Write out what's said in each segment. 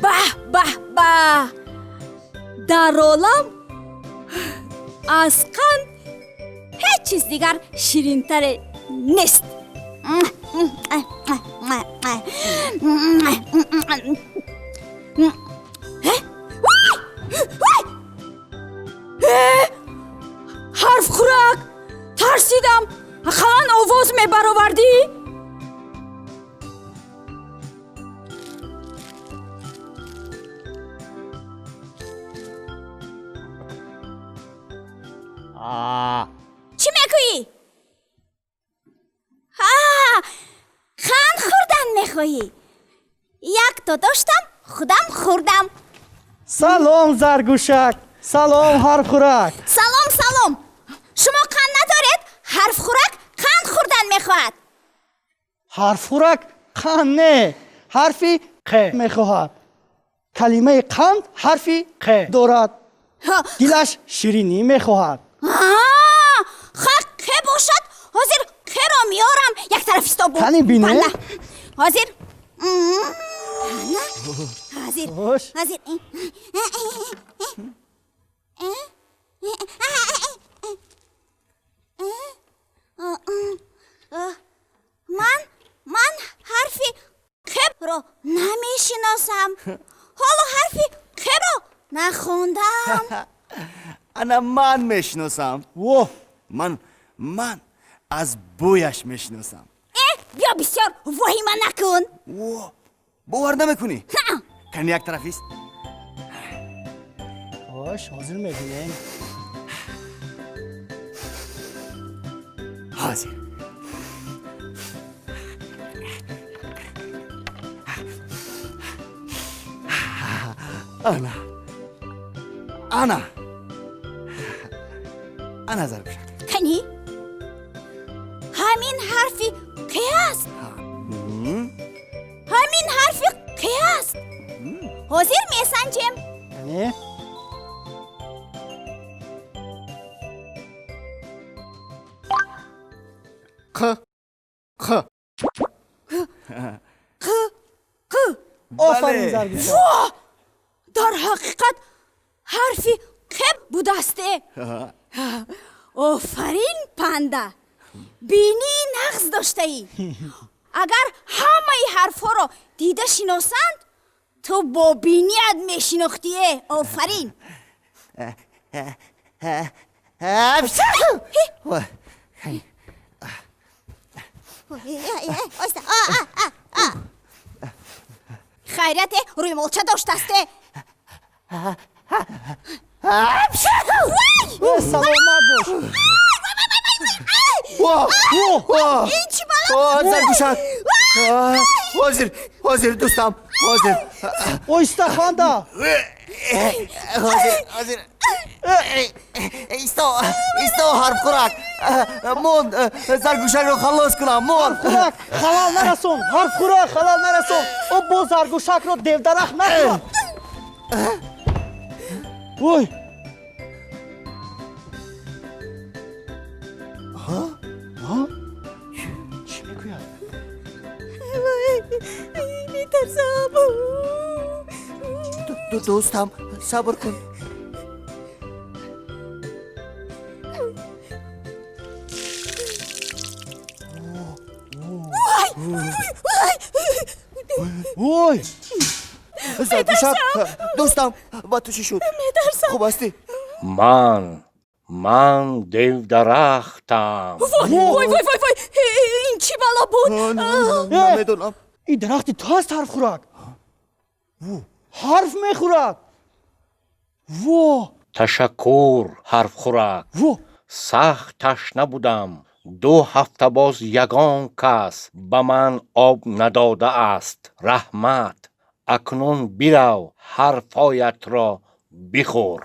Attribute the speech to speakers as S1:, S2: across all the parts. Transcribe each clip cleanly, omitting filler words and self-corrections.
S1: Баҳ, баҳ, баҳ! Дар олам аз қанд ҳеҷ чиз дигар ширинтаре нест. Ҳарфхӯрак, тарсидам, ақаллан овоз мебаровардӣ. Чӣ мегӯӣ? Ҳа, қанд хӯрдан мехоҳӣ? Якто доштам, худам хӯрдам.
S2: Салом, Заргӯшак, салом, Ҳарфхӯрак.
S1: Салом, салом. Шумо қанд надоред? Ҳарфхӯрак қанд хӯрдан мехоҳад.
S2: Ҳарфхӯрак қанд не, ҳарфи
S3: қ
S2: мехоҳад. Калимаи қанд ҳарфи
S3: қ
S2: дорад. Дилаш ширинӣ мехоҳад.
S1: Ха, қе бошад, ҳозир қеро меорам. Як тараф исто бу.
S2: Қани бине?
S1: Ҳозир. Ҳозир. Ҳозир. Ман ҳарфи қро намешиносам. Ҳоло ҳарфи қро нахондам.
S4: Ана ман мешиносам.
S2: Во!
S4: Ман аз бӯяш мешиносам.
S1: Э, биё, бисёр воҳима накун.
S4: Во, бовар намекунӣ? Кани як тарафист.
S2: Хош, ҳозир мебинем.
S4: Ҳозир. Ана. Ана. Ана, Заргӯшак.
S1: Кани? Ҳамин ҳарфи қ аст. Ҳамин ҳарфи қ аст. Ҳозир месанҷем.
S2: Кани?
S4: Қ. Қ.
S1: Қ. Қ.
S2: Офарин, Заргӯшак.
S1: Во! Дар ҳақиқат ҳарфи қ будааст. Офарин, панда. Бинии нағз доштаӣ. Агар ҳамаи ҳарфҳоро дида шиносанд, ту бо биният мешинохтие. Офарин. Хайрияте, рӯймолча доштасте.
S2: Саломат бош.
S1: Ин чӣ бало?
S4: Заргӯшак, ҳозир, ҳозир, дӯстам, ҳозир.
S2: Оҳиста, ханда.
S4: Ҳозир, ҳозир. Исто, исто, ҳарфхӯрак, мон, Заргӯшакро халос кунам, мон.
S2: Ҳарфхӯрак, халал нарасон. Ҳарфхӯрак, халал нарасон. О, бо Заргӯшакро девдарахт накунад. Ой! Чӣ мегӯяд?
S1: Метарсам.
S4: Дӯстам, сабр кун.
S2: Ой!
S4: Заргӯшак, дӯстам, ба ту чӣ шуд?
S1: Метарсам.
S4: Хуб ҳастӣ?
S5: Ман девдарахтам.
S1: Вой, вой, вой, вой, вой! Ин чӣ бало буд?
S4: Намедонам.
S2: Ин дарахти ту аст, ҳарфхӯрак. Ҳарф мехӯрад. Во!
S5: Ташаккур, ҳарфхӯрак.
S2: Во!
S5: Сахт ташна будам. 2 ҳафта боз ягон кас ба ман об надодааст. Раҳмат. Акнун бирав, ҳарфҳоятро бихӯр.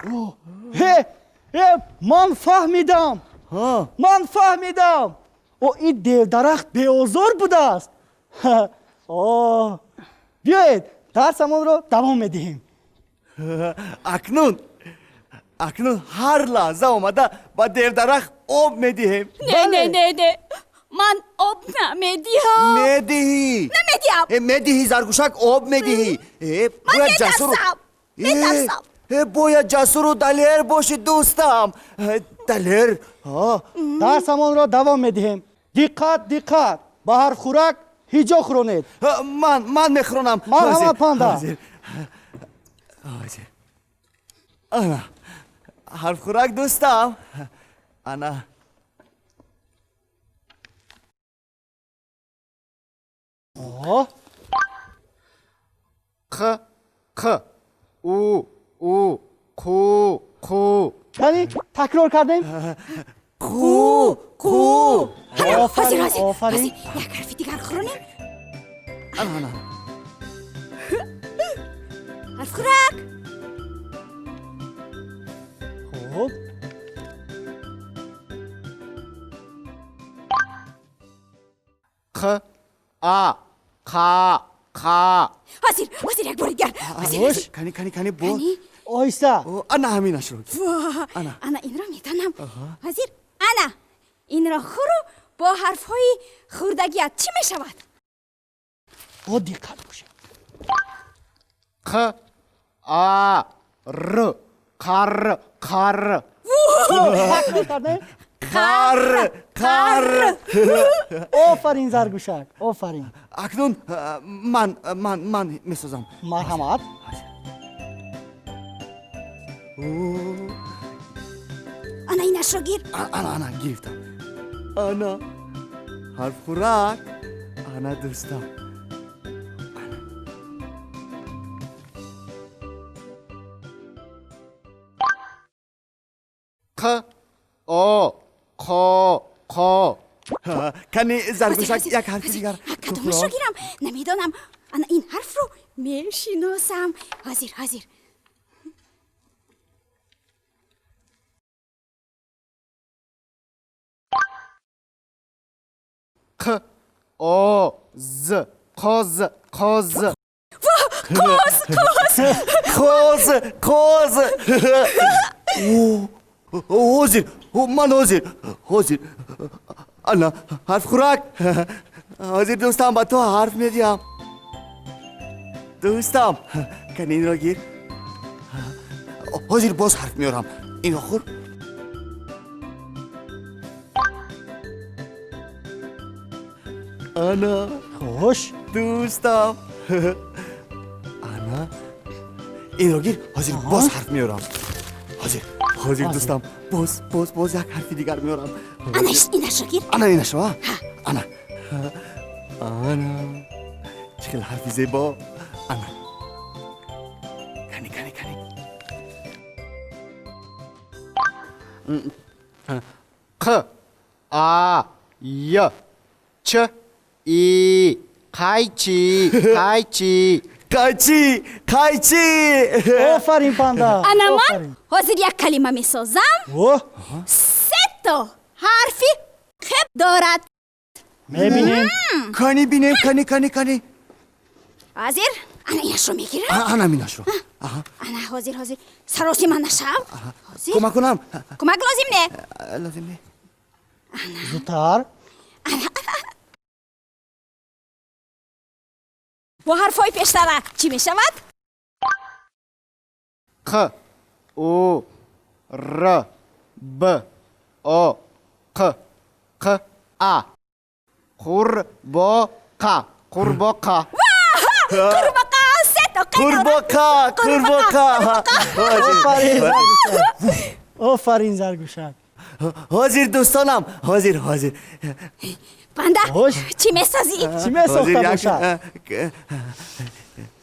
S2: Ҳе, ҳе, ман фаҳмидам. Ман фаҳмидам. О, ин девдарахт беозор будааст. О, биёед, дарсамонро давом медиҳем.
S4: Акнун, акнун ҳар лаҳза омада ба девдарахт об медиҳем.
S1: Не, не, не, не. Ман об намедиҳам.
S4: Медиҳӣ.
S1: Намедиҳам.
S4: Медиҳӣ, Заргӯшак, об медиҳӣ.
S1: Ман
S4: Бояд ҷасуру
S1: метарсам. Метарсам.
S4: Бояд ҷасуру далер бошӣ, дӯстам. Далер.
S2: Дарсамонро давом медиҳем. Диққат, диққат, ба ҳарфхӯрак ҳиҷо хӯронед.
S4: Ман мехӯронам.
S2: Марҳамат, Панда.
S4: Ҳозир. Ана ҳарфхӯрак, дӯстам, ана.
S3: Қ, қ, у, у, қу, қу.
S2: Кани, такрор кардем.
S4: Қу, қу.
S1: Ҳозир, ҳозир.
S2: Офарин.
S1: Як ҳарфи дигар хӯронем.
S4: Ана, ана.
S1: Ҳарфхӯрак.
S2: Хуб.
S3: Қ, а, қа, қа.
S1: Ҳозир, ҳозир, як бори дигар. Ҳозир.
S4: Кани, кани, кани, бо.
S2: Оҳиста.
S4: Ана ҳаминашро.
S1: Ана, ана инро медонам. Ҳозир, ана инро хӯру бо ҳарфҳои хӯрдагият чӣ мешавад?
S2: Бо диққат бошед.
S3: Қ, а, р, қар, қар.
S2: Такрор кардем.
S4: Қар, қар.
S2: Офарин, Заргӯшак, офарин.
S4: Акнун ман месозам.
S2: Марҳамат.
S1: Ана инашро гир.
S4: Ана, ана, гирифтам. Ана ҳарфхӯрак, ана дӯстам.
S3: Қ, о, қо, қо.
S4: Кани, Заргӯшак, як ҳарфи дигар.
S1: Кадомашро гирам, намедонам. Ана ин ҳарфро мешиносам. Ҳозир, ҳозир.
S3: Қ, о, з, қоз, қоз.
S1: Қоз, қоз.
S4: Қоз, қоз. Ҳозир, ман ҳозир, ҳозир. Ана ҳарфхӯрак, ҳозир, дӯстам, ба ту ҳарф медиҳам. Дӯстам, кани инро гир. Ҳозир боз ҳарф меорам, инро хӯр. Ана.
S2: Хуш.
S4: Дӯстам, ана инро гир. Ҳозир боз ҳарф меорам. Ҳозир, ҳозир, дӯстам, боз, боз, боз як ҳарфи дигар меорам.
S1: Ана инашро гир.
S4: Ана инашро. Ана, ана, чӣ хел ҳарфи зебо! Ана, кани, кани, кани.
S3: Қ, а, й, ч, и, қайчи, қайчи.
S4: Қайчи, қайчи.
S2: Офарин, Панда.
S1: Ана ман ҳозир як калима месозам, сето ҳарфи қ дорад.
S2: Мебинем.
S4: Кани, бинем, кани, кани, кани.
S1: Ҳозир, ана инашро мегирам.
S4: Ана минашро.
S1: Ана, ҳозир, ҳозир, саросима нашав. Ҳозир.
S4: Кӯмак кунам?
S1: Кӯмак лозим не.
S4: Лозим не.
S2: Зудтар.
S1: Бо ҳарфҳои пештара чӣ мешавад?
S3: Қ, у, р, б, о, қ, қ, а. Қурбоқа, қурбоқа.
S1: Қурбоқа, сето қ.
S4: Қурбоқа, қурбоқа.
S2: Офарин, Заргӯшак, офарин, Заргӯшак.
S4: Ҳозир, дӯстонам, ҳозир, ҳозир.
S1: Панда, чӣ месозӣ?
S2: Чӣ месохта бошад?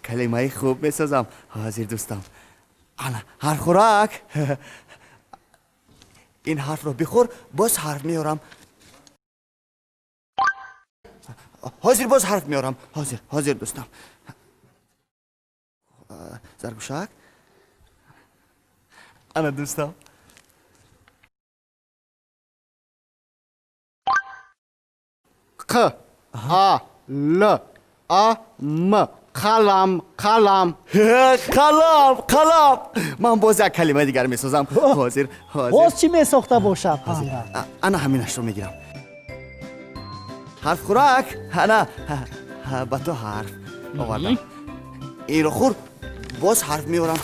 S4: Калимаи хуб месозам. Ҳозир, дӯстам, ана ҳарфхӯрак, ин ҳарфро бихӯр, боз ҳарф меорам. Ҳозир боз ҳарф меорам. Ҳозир, ҳозир, дӯстам. Заргӯшак, ана дӯстам.
S3: Қ, а, л, а, м, қалам, қалам.
S4: Қалам, қалам. Ман боз як калимаи дигар месозам. Ҳозир, ҳозир.
S2: Боз чӣ месохта бошад, Панда?
S4: Ана ҳаминашро мегирам. Ҳарфхӯрак, ана ба ту ҳарф овардам. Инро хӯр, боз ҳарф меорам.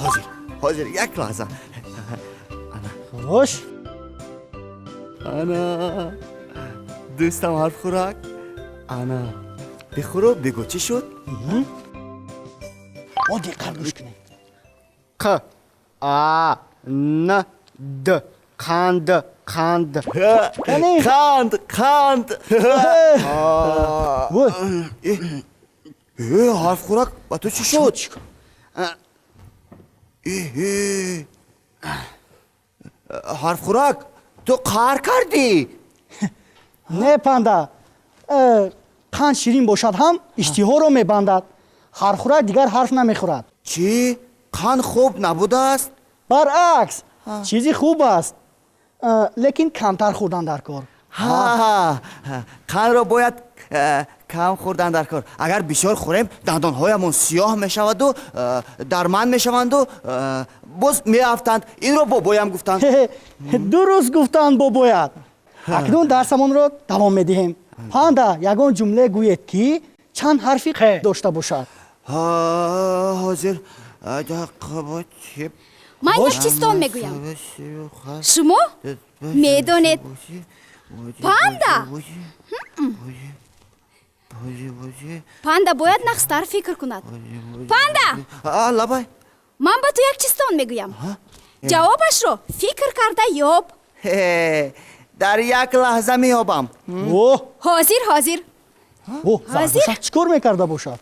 S4: Ҳозир, ҳозир, як лаҳза.
S2: Хуш.
S4: Ана, дӯстам ҳарфхӯрак, ана бихӯру бигӯ, чӣ шуд?
S2: Бо диққат гӯш кунед.
S3: Қ, А, Н, Д. Қанд, қанд.
S4: Қанд, қанд.
S2: Вой!
S4: Э, ҳарфхӯрак, ба ту чӣ шуд? Ҳарфхӯрак, ту қаҳр кардӣ?
S2: Не, Панда, қанд ширин бошад ҳам, иштиҳоро мебандад. Ҳарфхӯрак дигар ҳарф намехӯрад.
S4: Чӣ, қанд хуб набудааст?
S2: Баръакс, чизи хуб аст, лекин камтар хӯрдан дар кор.
S4: Қандро бояд кам хӯрдан дар кор. Агар бисёр хӯрем, дандонҳоямон сиёҳ мешаваду дарманд мешаванду боз меафтанд. Инро бобоям гуфтанд.
S2: Дуруст гуфтанд бобоят. Акнун дарсамонро давом медиҳем. Панда, ягон ҷумле гӯед, ки чанд ҳарфи қ дошта бошад.
S4: Ҳозир.
S1: Ман як чизтон мегӯям, шумо медонед. Панда, Панда бояд нағзтар фикр кунад. Панда!
S4: Лабай.
S1: Ман ба ту як чизтон мегӯям, ҷавобашро фикр карда ёб.
S4: Дар як лаҳза меёбам.
S1: Ҳозир, ҳозир.
S2: Ҳозир чӣ кор мекарда бошад?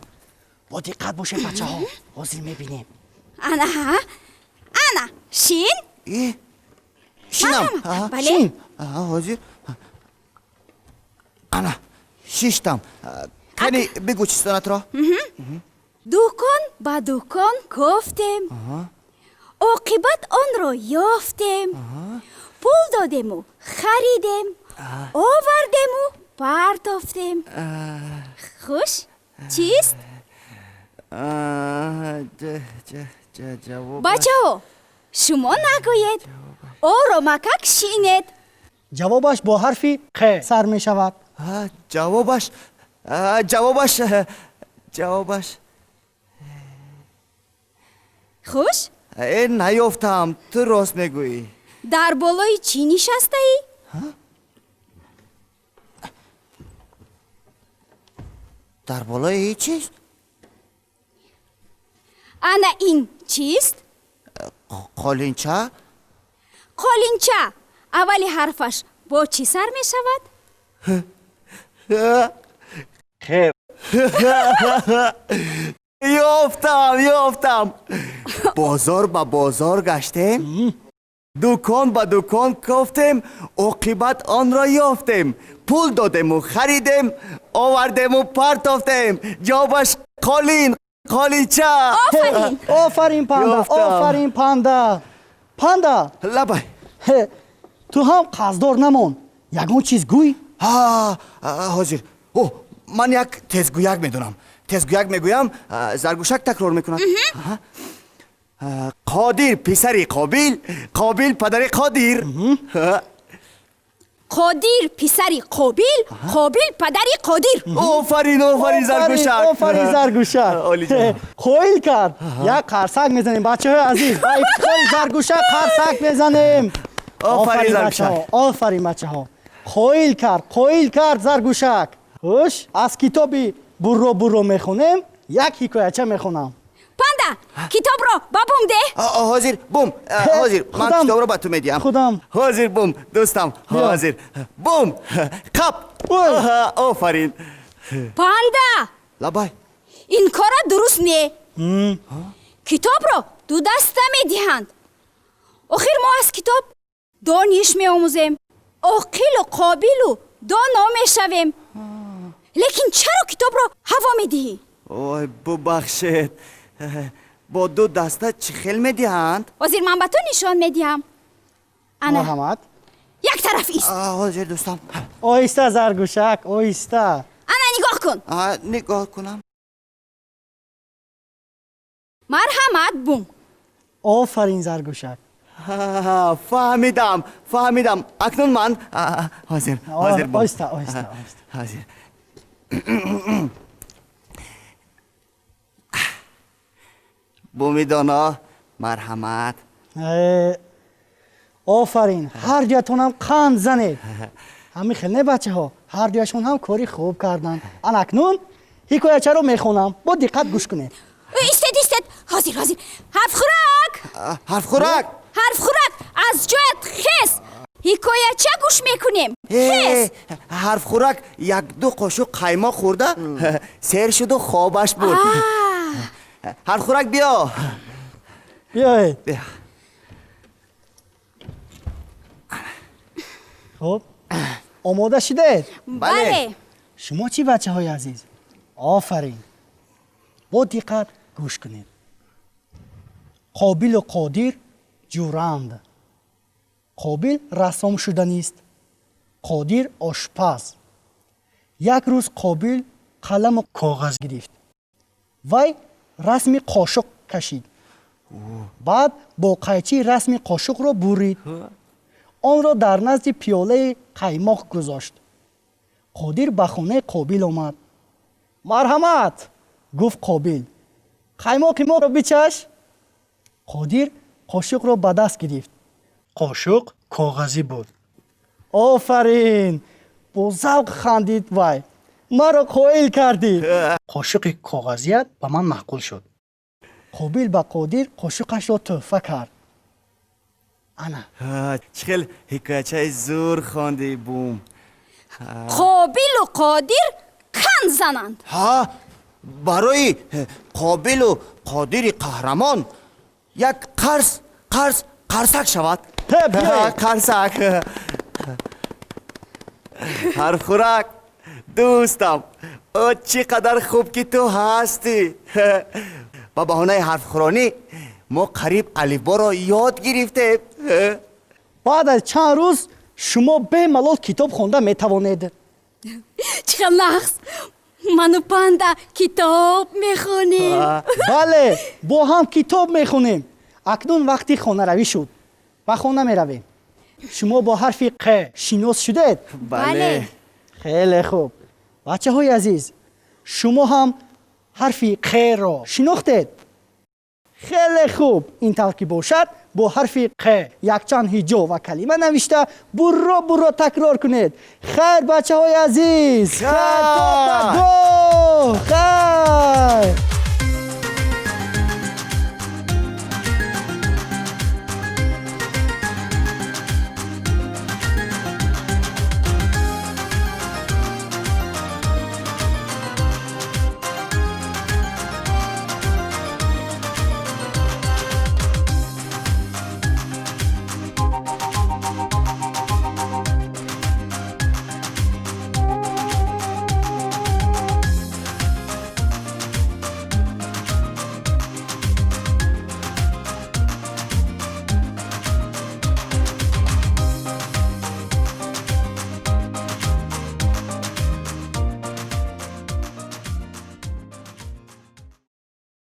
S2: Бо диққат бошед, бачаҳо, ҳозир мебинем.
S1: Ана, ана, шин.
S4: Шинам?
S1: Бале.
S4: Ҳозир, ана шиштам. Кани, бигӯ чистонатро.
S1: Дукон ба дукон кофтем, оқибат онро ёфтем, пул додему харидем, овардему партофтем. Хуш, чист? Бачаҳо, шумо нагӯед, оромакак шинед.
S2: Ҷавобаш бо ҳарфи қ сар мешавад.
S4: Ҷавобаш, ҷавобаш, ҷавобаш.
S1: Хуш.
S4: Э, наёфтам, ту рост мегӯӣ.
S1: Дар болои чӣ нишастаӣ?
S4: Дар болои ҳеҷ чиз.
S1: Ана ин чист?
S4: Қолинча.
S1: Қолинча аввали ҳарфаш бо чӣ сар мешавад?
S5: Хе.
S4: Ёфтам, ёфтам! Бозор ба бозор гаштем, дукон ба дукон кофтем, оқибат онро ёфтем, пул додему харидем, овардему партофтем. Ҷавобаш қолин, қолинча.
S1: Офарин!
S2: Офарин, Панда! Офарин, Панда! Панда!
S4: Лабай.
S2: Ту ҳам қарздор намон, ягон чиз гӯй.
S4: Ҳозир. О, ман як тезгӯяк медонам. Тезгӯяк мегӯям, Заргӯшак такрор мекунад. Қодир писари Қобил, Қобил падари Қодир.
S1: Қодир писари Қобил, Қобил падари Қодир.
S4: Офарин, офарин, Заргӯшак!
S2: Офарин, Заргӯшак! Қоил кард. Як қарсак мезанем, бачаҳои азиз, ба ифтихори Заргӯшак қарсак мезанем.
S4: Офарин, Заргӯшак!
S2: Офарин, бачаҳо! Қоил кард, қоил кард Заргӯшак. Хуш, аз китоби Бурро Бурро мехонем, як ҳикояча мехонам.
S1: Панда, китобро ба Бум деҳ.
S4: Ҳозир, Бум, ҳозир ман китобро ба ту медиҳам.
S2: Худам.
S4: Ҳозир, Бум, дӯстам, ҳозир, Бум, қап! Офарин!
S1: Панда!
S4: Лабай.
S1: Ин кора дуруст не. Китобро ду даста медиҳанд. Охир мо аз китоб дониш меомӯзем, оқилу қобилу доно мешавем. Лекин чаро китобро ҳаво медиҳӣ?
S4: Ой, бубахшед, бо ду даста чӣ хел медиҳанд?
S1: Ҳозир ман ба ту нишон медиҳам. Ана.
S2: Марҳамат.
S1: Як тараф ист.
S4: Ҳозир, дӯстам.
S2: Оҳиста, Заргӯшак, оҳиста.
S1: Ана, нигоҳ кун.
S4: Нигоҳ кунам.
S1: Марҳамат, Бум.
S2: Офарин, Заргӯшак!
S4: Фаҳмидам, фаҳмидам. Акнун ман ҳозир, ҳозир.
S2: Оҳиста, оҳиста, оҳиста.
S4: Ҳозир. Буми доно, марҳамат.
S2: Офарин, ҳар дуятонам қанд занед. Ҳамин хел не, бачаҳо? Ҳар дуяшон ҳам кори хуб карданд. Ана акнун ҳикоячаро мехонам, бо диққат гӯш кунед.
S1: Истед, истед, ҳозир, ҳозир. Ҳафтхӯрак!
S4: Ҳафтхӯрак!
S1: Ҳарфхӯрак, аз ҷоят хез, ҳикояча гӯш мекунем. Хез!
S4: Ҳарфхӯрак як-ду қошуқ қаймоқ хӯрда, сер шуду хобаш бурд. Ҳарфхӯрак, биё.
S2: Биёед. Хуб, омода шудаед?
S1: Бале.
S2: Шумо чӣ, бачаҳои азиз? Офарин, бо диққат гӯш кунед. Қобилу Қодир ҷуранд. Қобил рассом шуданист, Қодир ошпаз. Як рӯз Қобил қаламу коғаз гирифт. Вай расми қошуқ кашид, баъд бо қайчӣ расми қошуқро бурид, онро дар назди пиёлаи қаймоқ гузошт. Қодир ба хонаи Қобил омад. «Марҳамат, — гуфт Қобил, — қаймоқи моро бичаш». Қодир қошуқро ба даст гирифт. Қошуқ коғазӣ буд. «Офарин!» — бо завқ хандид вай. «Маро қоил кардӣ. Қошуқи коғазият ба ман маъқул шуд». Қобил ба Қодир қошуқашро тӯҳфа кард. Ана.
S4: Чӣ хел ҳикоячаи зур хондӣ, бум!
S1: Қобилу Қодир кан зананд.
S4: Ҳа, барои Қобилу Қодири қаҳрамон як қарс, қарс, қарсак шавад. Қарсак. Ҳарфхӯрак, дӯстам, о, чӣ қадар хуб, ки ту ҳастӣ. Ба баҳонаи ҳарфхӯронӣ мо қариб алифборо ёд гирифтем.
S2: Баъд аз чанд рӯз шумо бемалол китоб хонда метавонед.
S1: Чӣ хел нағз, ману Панда китоб мехонем.
S2: Бале, бо ҳам китоб мехонем. Акнун вақти хонаравӣ шуд, ба хона меравем. Шумо бо ҳарфи Қ шинос шудед?
S1: Бале.
S2: Хеле хуб. Бачаҳои азиз, шумо ҳам ҳарфи Қро шинохтед? Хеле хуб. Ин тавр ки бошад, бо ҳарфи Қ якчанд ҳиҷо ва калима навишта, бурро бурро такрор кунед. Хайр, бачаҳои азиз, хайр, то пагоҳ, хайр.